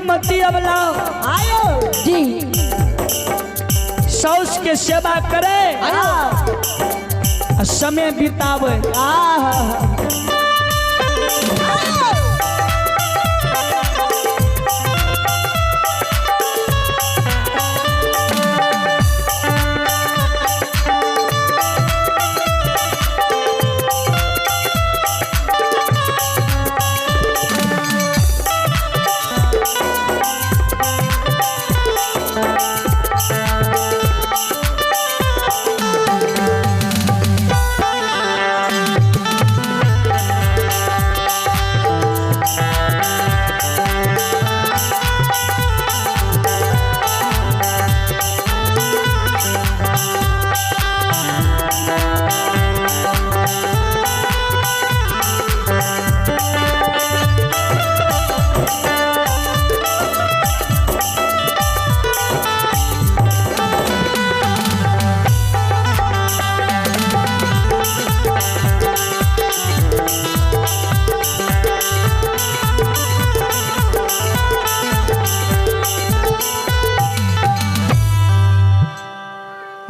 हीरामती अबला आयो जी। साउस के सेवा करे आयो आ समय बितावे। आहा।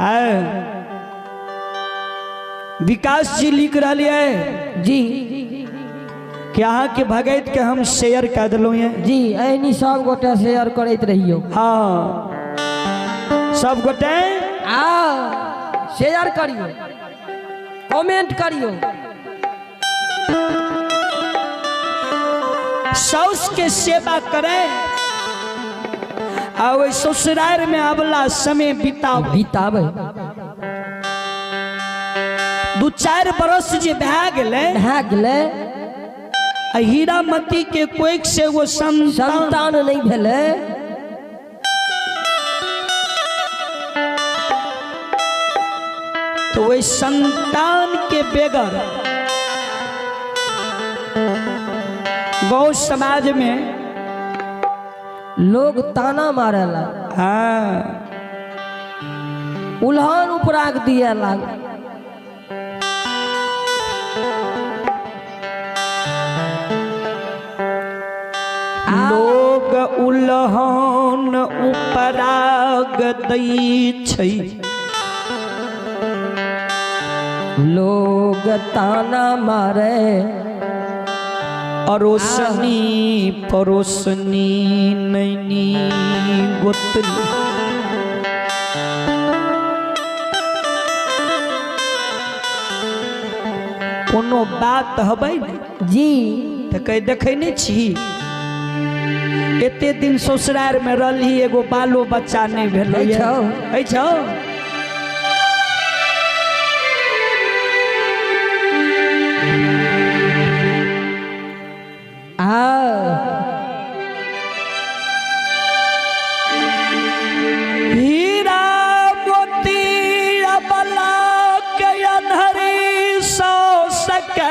आए विकास जी लिख रही है जी। कि अहाँ के भगैत के हम शेयर कर दिलहुँ ये। जी, एहनी सब गोटे शेयर करैत रहियो। हाँ, सब गोटे आ शेयर करियो, कमेंट करियो। साउस के सेवा करे आ ओहि ससुरार में अबला समय बितावे। बितावे। 2-4 बरस जे भए गेलै, भए गेलै, आ हीरामती के कोइक से वो संतान संतान नहीं भेलै, तो वही संतान के बेगर गाँव समाज में लोग ताना मारे लाग। हाँ, उल्हान उपराग दिए लाग। लोग उल्हान उपराग दै छै, लोग ताना मारे, अरोसनी परोसनी नैनी गोतनी। कोनो बात हबै ने जी, तऽ कहि देखै नहि छी, एते दिन ससुरार में रहली, एगो बालो बच्चा नहीं भेलै। है छौ। है छौ। आ हीरा मोती अबला के अन्हरी सौ सके,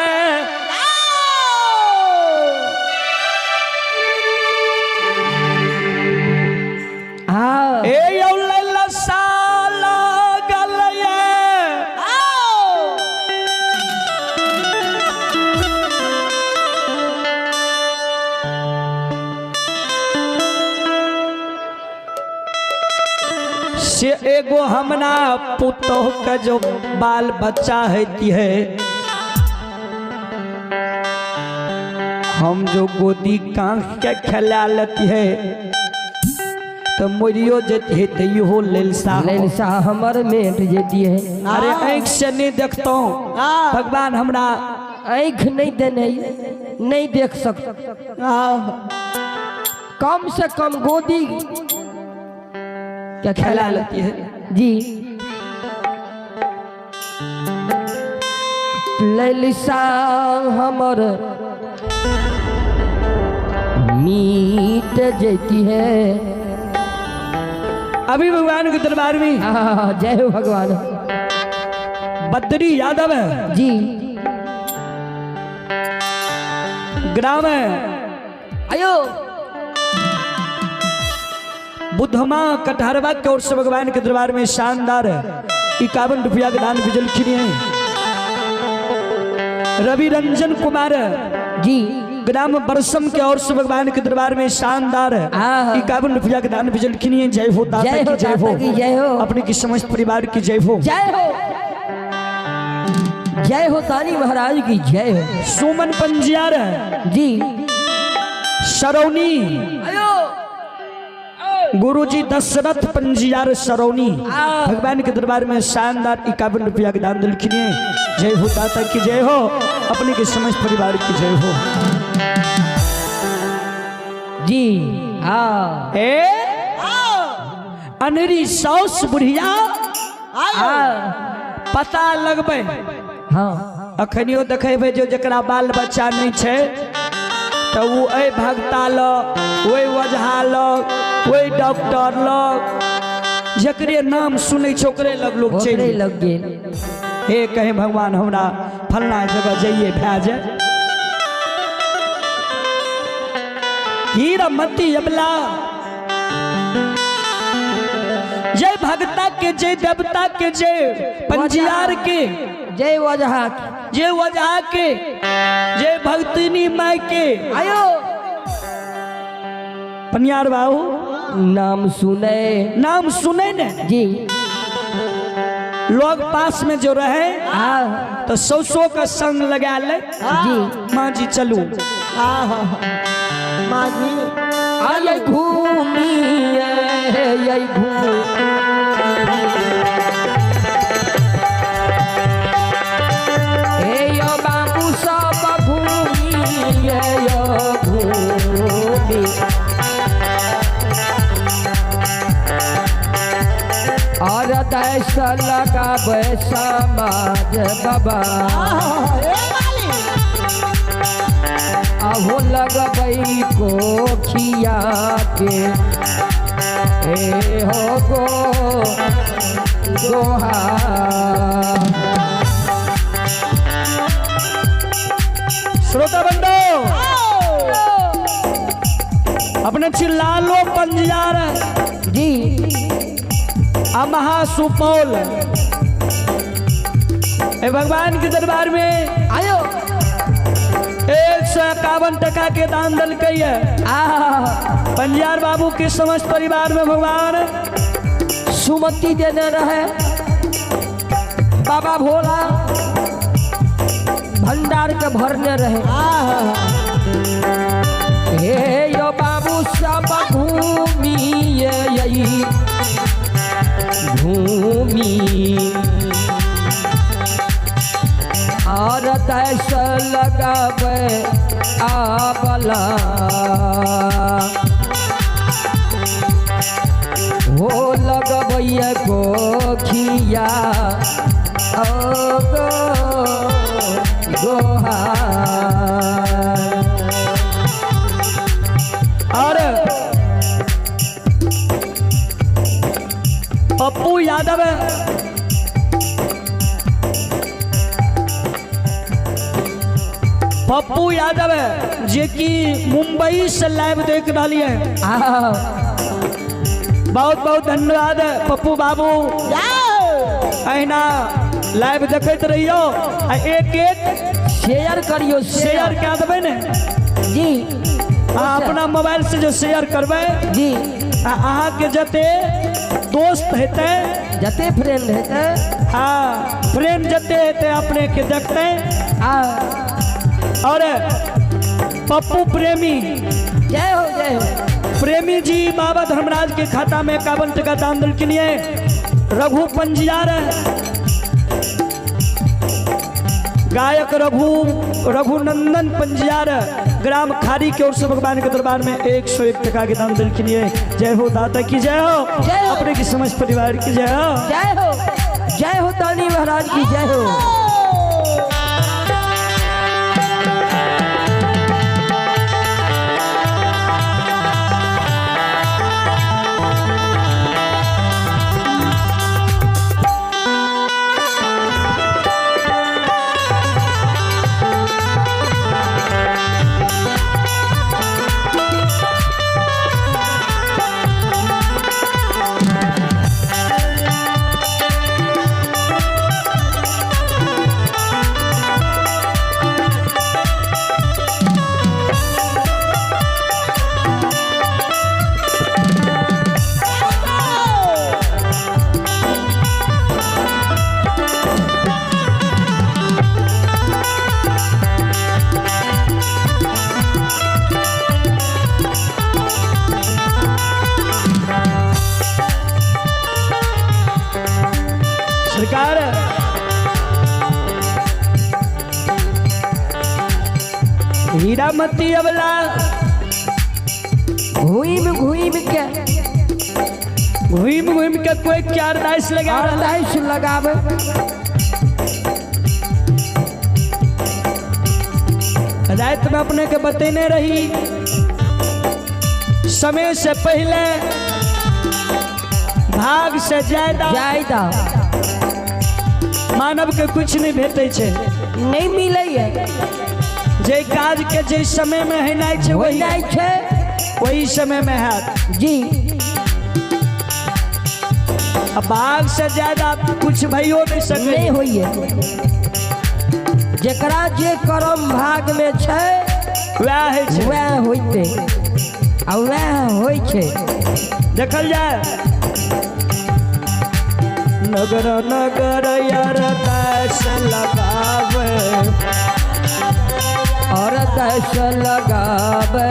आ ए यौ लैला साला गलये। से एगो हमरा पुतोह के जो बाल बच्चा होती है, हम जो गोदी कांख के खेला लेती है तो मरियो जती है तो इहो ललसा लैलसा हमर मेट जेती है। अरे आँख से नहीं देखता हूँ भगवान, हमरा आँख नहीं देने, नहीं देख सकता, कम से कम गोदी क्या खेला खेला लेती है। जी, लैलसा हमर मीट जेती है। अभी भगवान के दरबार में जय हो भगवान। बद्री यादव है जी, ग्राम है आयो बुद्धमा कटहरवा के ओर से भगवान के दरबार में शानदार है 51 रुपया के दान बिजल खिरी है। रवि रंजन कुमार जी, ग्राम बरसम के और से भगवान के दरबार में शानदार हाँ। 51 रुपया के दान भेजलखिन है। जय हो दाता जय की हो जय दाता हो की जय हो। अपने की समस्त परिवार की जय हो। जय हो, जय हो तानी महाराज की जय हो। सुमन पंजियार जी सरौनी, आयो गुरुजी दशरथ पंजियार सरौनी भगवान के दरबार में शानदार 51 रुपया के दान दिलखिन है। जय हो दाता की जय हो, अपने के समस्त परिवार की जय हो। जी हाँ। ए अनरी साउस बुढ़िया पता लगबै। हाँ अखनियो देखेबै जो जकरा बाल बच्चा नहीं छै तो वो एहि भगता लग, ओहि ओझा लग, ओहि डॉक्टर लग, जकरे नाम सुनै छै ओकरे लग लोग ओकरे चलि लग गेल। हे कहे भगवान हमरा फलना जगह जाइए भए जाए। हीरामती अबला जय भगता के, जय देवता के, जय पंजियार के, जय वजहा के, जय वजहा के, जय भक्तिनी माई के। आयो पनियार बाबू नाम सुने, नाम सुने ने जी लोग पास में जो रहे हाँ तो सौ सौ का संग लगा ले। जी माँ जी चलू। माँ जी आय घूमी आई घूमी हे यो बाबू सब घूमी यो घूमी और देश लगावे समाज बाबा अहो लगबई कोखिया के हे हो गो गोहा। श्रोता बंधु अपने चिल्लालो पंजियार जी अमहा सुपौल ए भगवान के दरबार में आयो 151 टका के दान दिलकै है। आ पंजियार बाबू के समस्त परिवार में भगवान सुमति देने रहे बाबा भोला, भंडार के भरने रहे। हे यो बाबू सब घूमी यही घूमी और तैस लगावे आबला हो लगबैया कोखिया ओ गो गोहा। और पप्पू यादव पप्पू यादव जे कि मुंबई से लाइव देख रही है, बहुत बहुत धन्यवाद पप्पू बाबू। अहिना लाइव देखते रहियो आ एक एक शेयर करियो, शेयर कए देबै ने जी। अहाँ अपना मोबाइल से जो शेयर करबै जी आ अहाँके जते दोस्त हेतै, जते फ्रेंड हेतै, हाँ फ्रेंड जते हेतै अपने के देखतै। आ और पप्पू प्रेमी जय हो, जय हो प्रेमी जी बाबा धर्मराज के खाता में 51 टका दान दिलखिन है। रघु पंजियार गायक रघुनंदन पंजियार ग्राम खारी की ओर से भगवान के दरबार में 101 टका के दान दिलखिन है। जय हो दाता की जय हो, जय हो। अपने की समस्त परिवार की जय हो, जय हो, जय हो दानी महाराज की जय हो। हीरामती अबला घूमि घूमि के घूमि घूमि के कोई क्या अरदास लगा रहल है। अरदास लगावे। रात में अपने के बतेने रही, समय से पहले भाग से ज्यादा जायदा मानव के कुछ नहीं भेटे छे, नहीं मिले है। जे काज के जे समय में हेनाइ छे हो वही जाइ छै वही समय में हैत। जी। अब भाग से ज्यादा कुछ भइयो नहीं सके, नहीं होइए। जेकरा जे कर्म भाग में छै वएह होइ छै, वएह होइते आ वएह होइ छै। देखल जाय नगर नगर अरदास लगावे, अरदास लगावे,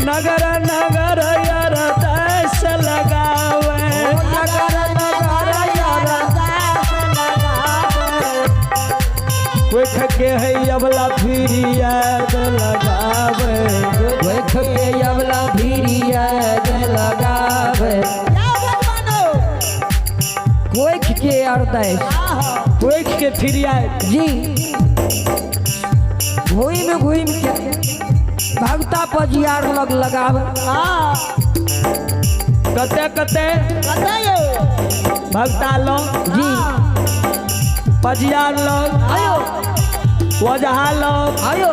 नगर नगर अरदास लगावे, नगर नगर अरदास लगावे, कोख के है अबला फिरियाद लगावे, कोख के अबला फिरियाद लगावे, कोख के अरदास, कोख के फिरियाद जी। घूमि घूमि के भगता पजियार लग लगावे। कते कते भगता लोग जी, पजियार लोग, आयो वजहा लोग, आयो,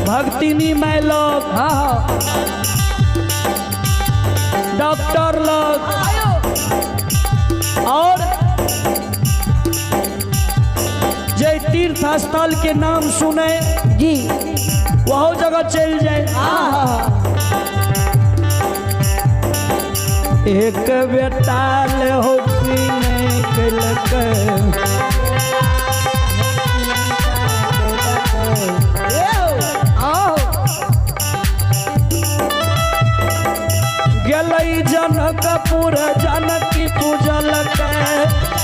भक्तिनी माय लोग, हाँ हाँ, डॉक्टर लोग, आयो, और जे तीर्थ स्थल के नाम सुने जी, वह जगह चल जाए। एक बेटा ले हो नहीं कलक, आओ, गेलै जनकपुर जानकी पूजलक,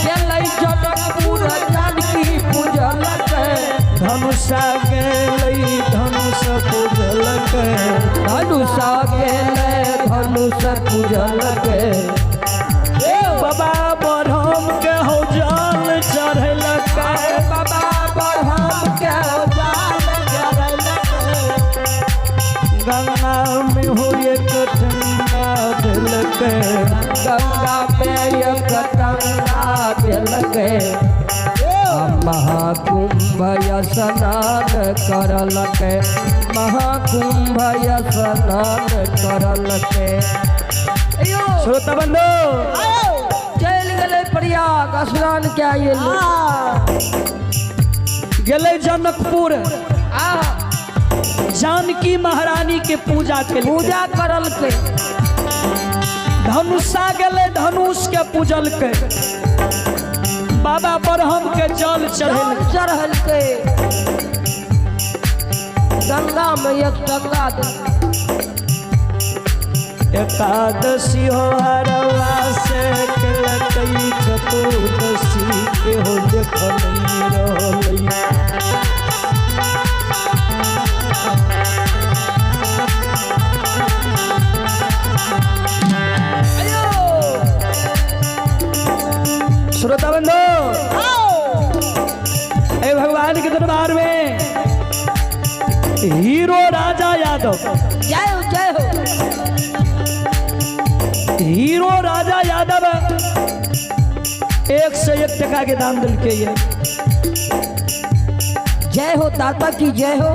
गेलै जनकपुर जानकी पूजलक, धनुषा गेलै धनुष पूजलक, धनुषा गेलै धनुष पूजलक, बाबा ब्रह्म के हो जल चढ़लक, बाबा ब्रह्म के हो जल चढ़लक, गंगा में हो एक ठंडा देलक, गंगा में एक टंगा देलक, महाकुंभ स्नान करलक, महाकुंभ स्नान करलक। श्रोता बंधु चलि गेलै प्रयाग स्नान के आयल, गेलै जनकपुर जानकी महारानी के पूजा के पूजा करलकै, धनुषा गेलै धनुष के पूजलकै, बाबा ब्रह्म के जल चढ़ेलकै, चढ़लकै, गंगा में एक टंगा दे। एकादशी हो हरवा से केलकै, चतुर्दशी के हो देख नहीं रहलै। श्रोता बंधु ए भगवान के दरबार में हीरो राजा यादव, जय हो जय हो, हीरो राजा यादव 101 टका के दान दिलके ये। जय हो दाता की जय हो,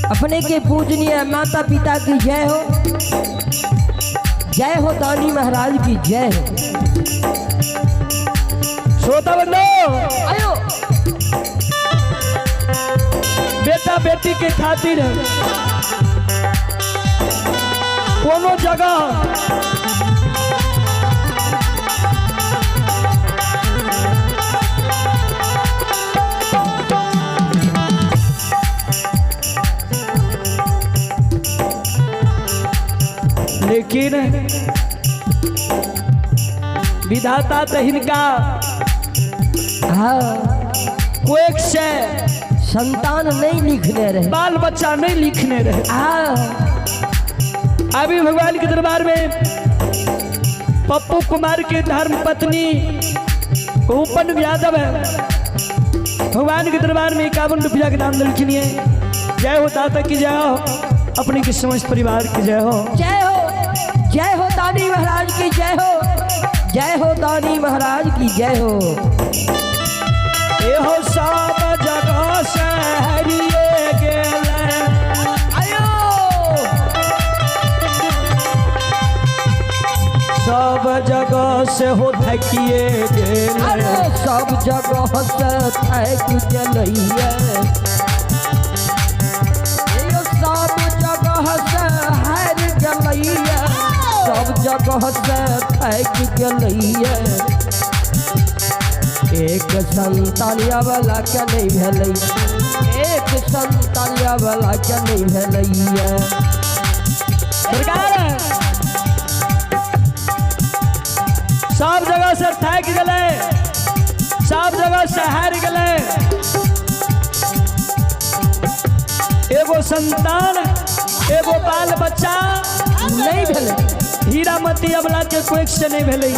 अपने के पूजनीय माता पिता की जय हो, जय हो दानी महाराज की जय हो। श्रोता बंधु आयो, बेटा बेटी के खातिर कोनो जगह लेकिन विधाता तो हिनका हाँ कोख से संतान नहीं लिखने रहे। बाल बच्चा नहीं लिखने रहे। हाँ। अभी भगवान के दरबार में पप्पू कुमार के धर्म पत्नी रूपन यादव है, भगवान के दरबार में 51 रुपया के दान दिलखिन है। जय हो दाता की जय हो, अपने के समस्त परिवार की जय हो। जय हो, जय हो दानी महाराज की जय हो, जय हो दानी महाराज की जय हो। ये हो सब जगह से हरिये गेलै। आयो। सब जगह से हो थकिए गेलै। अरे सब जगह से थक गेलैया, यो सब जगह से हार गेलैया, सब जगह से थक गेलैया। एक संतान वाला के नहीं भेलै, एक संतान वाला के नहीं भेलैया। सरकार सब जगह से थक गेलै, सब जगह से हार गेलै, एगो संतान एगो बाल बच्चा नहीं भेलै। हीरामती अबला के कोख से नहीं भेलै।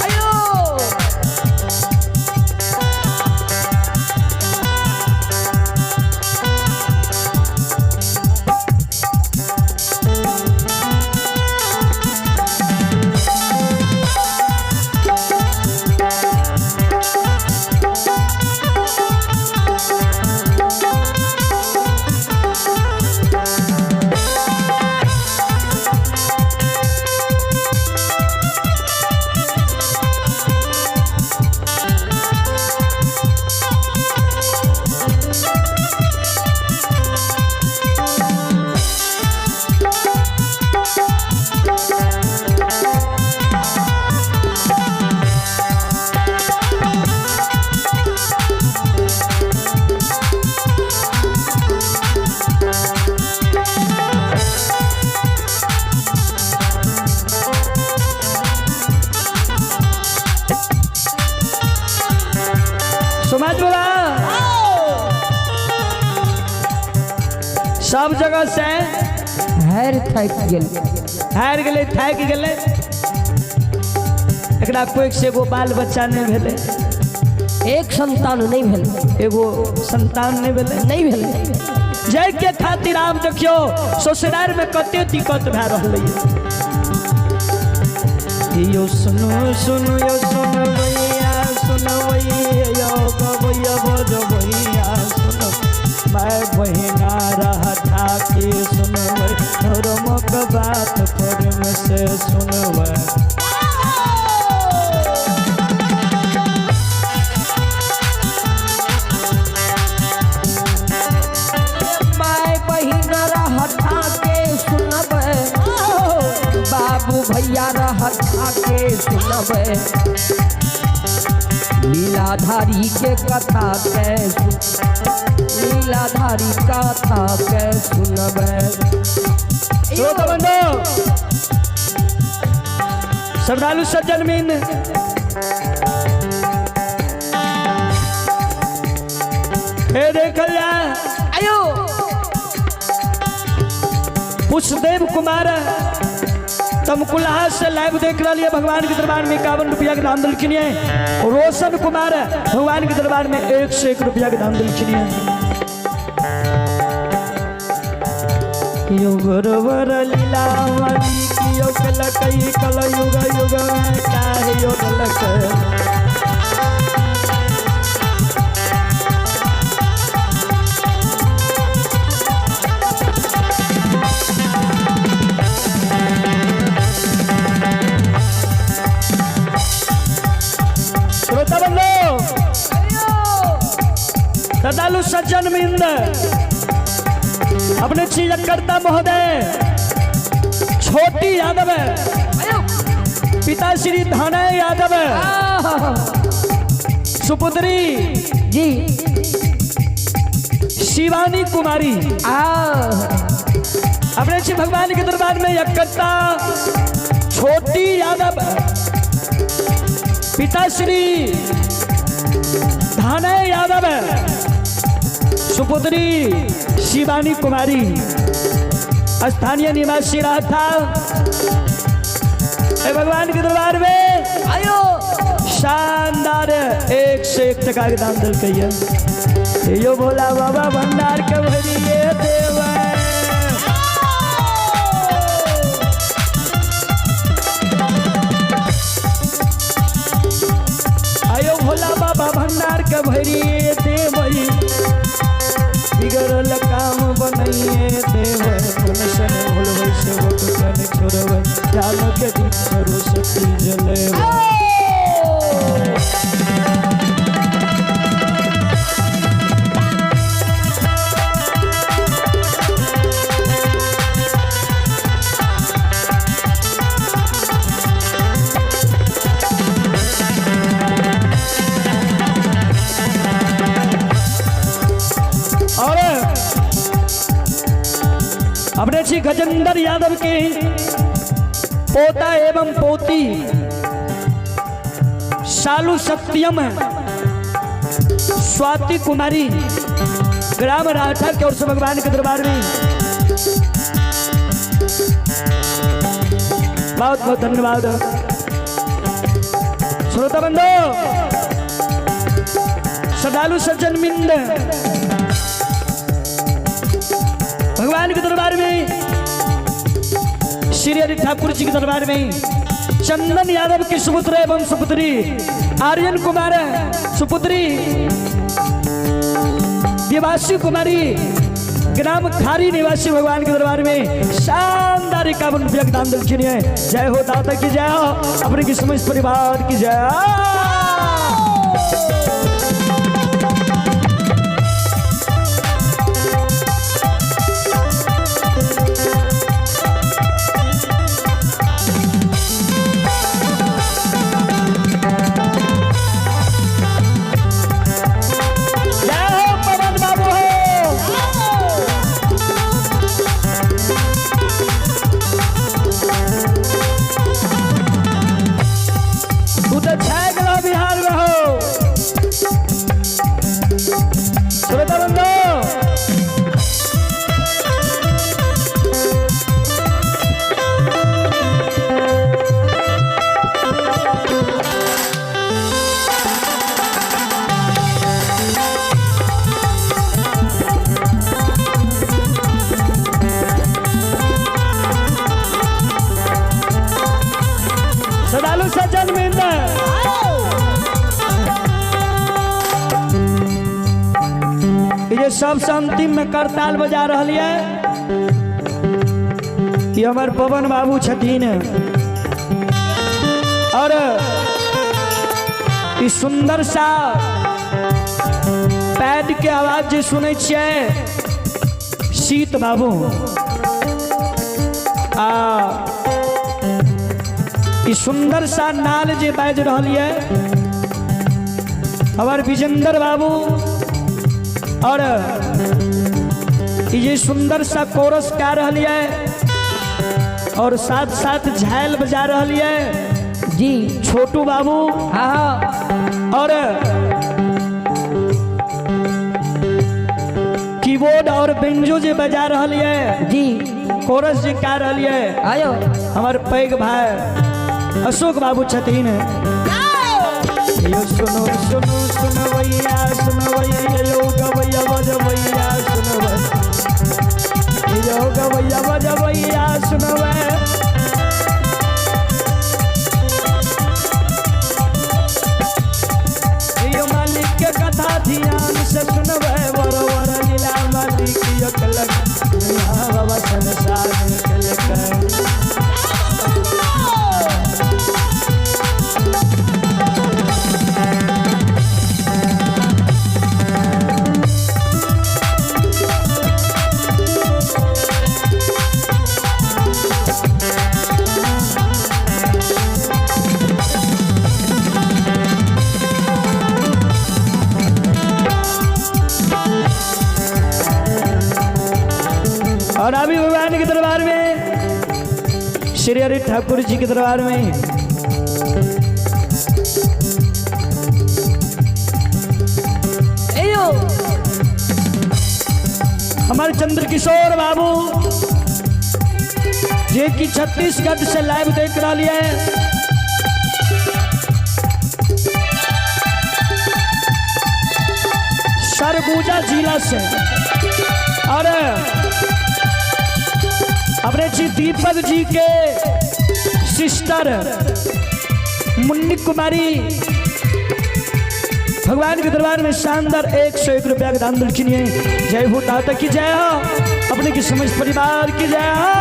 आयो। समाज बाबा सब जगह से हार थक गेल, हार गेलै, थाकि गेलै, एकरा कोख से एगो बाल बच्चा नहीं भेलै, एक संतान नहीं भेलै, एगो संतान नहीं भेलै, नहीं भेलै। जाय के खातिर आब देखियो ससुराल में कते दिक्कत भए रहलै। यो सुनो सुनो यो सुनबैया सुनबैया यो गबैया बजबैया सुनो, मैं बहिना रहता के सुनबै, धर्मक बात प्रेम से सुनबै। My बहिन रहता के सुनबै, बाबू भैया रहता के सुनबै, लीलाधारी के कथा के लीलाधारी कथा के सुनबै। श्रोता बंधु श्रद्धालु सज्जन मीन, हे देखल जाए। आयो। पुष्पदेव कुमार तमकुलहा से लाइव देख रहा है भगवान के दरबार में 51 रुपया के दान दिलखिन है। रोशन कुमार भगवान के दरबार में 101 रुपया के दान दिलखिन है। यो गुरुवर लीलावती कियो कलकई कल युग युग में काहे यो कलक। श्रोता बंधु श्रद्धालु सज्जन मिंद, अपने चीजकर्ता महोदय छोटी यादव है, पिता श्री धनय यादव, सुपुत्री जी शिवानी कुमारी। अपने श्री भगवान के दरबार में यज्ञकर्ता छोटी यादव, पिता श्री धनय यादव, सुपुत्री शिवानी कुमारी, स्थानीय निवासी रहा था। भगवान के दरबार में आयो शानदार 1 से 1 टका के दान दिल कहिए। यो भोला बाबा भंडार के भरिए देव। आयो भोला बाबा भंडार के भरिए देव, बिगड़ल काम बनाइए देव। मन भोलबै सेवक कन छोड़बै, जाल के दीप सरस्वती जलेबै। और अपने श्री गजेंद्र यादव के पोता एवं पोती सालू सत्यम स्वाति कुमारी, ग्राम राठा के ओर से भगवान के दरबार में बहुत बहुत धन्यवाद। श्रोता बंधु, श्रद्धालु सज्जन मिंद, भगवान के दरबार में श्री हरि ठाकुर जी के दरबार में चंदन यादव के सुपुत्र एवं सुपुत्री आर्यन कुमार, सुपुत्री देवासी कुमारी, ग्राम खारी निवासी भगवान के दरबार में शानदार 51 रुपया का दान दक्षिण है। जय हो दाता की जय हो, अपने की समस्त परिवार की जय। जय हो पवन बाबू हो। तू तो छा गेलो बिहार में हो। श्रोता बंधु, श्रद्धालु सज्जन वृंद, ये सबसे अंतिम में करताल बजा रहा है ये हमार पवन बाबू छथिन। और ई सुंदर सा पैड के आवाज जे सुनै छियै शीत बाबू, आ ई सुंदर सा नाल जे बाजि रहल ये हमार विजेंद्र बाबू, और ई जे सुंदर सा कोरस गा रहल ये और साथ साथ झाल बजा रहल ये जी छोटू बाबू, हाँ। और कीबोर्ड और बेंजो जे बजा रहल ये जी, कोरस जे गा रहल ये आयो हमार पैघ भाई अशोक बाबू छथिन। यो सुनो सुनो सुनवैया सुनवैया, यो गवैया बजवैया सुनवै, यो गवैया बजवैया सुनवै। यो मालिक के कथा ध्यान से सुनवै, वर वर लीला मालिक यो कलक बाबा संसार कलक। श्री हरि ठाकुर जी के दरबार में। एयो हमारे चंद्रकिशोर बाबू जे की छत्तीसगढ़ से लाइव देख रहा है। सरगुजा जिला से और अपने जी दीपक जी के सिस्टर मुन्नी कुमारी भगवान के दरबार में शानदार 101 रुपया का दान दक्षिण है। जय हो दाता की जय हो, अपने की समस्त परिवार की जय हो।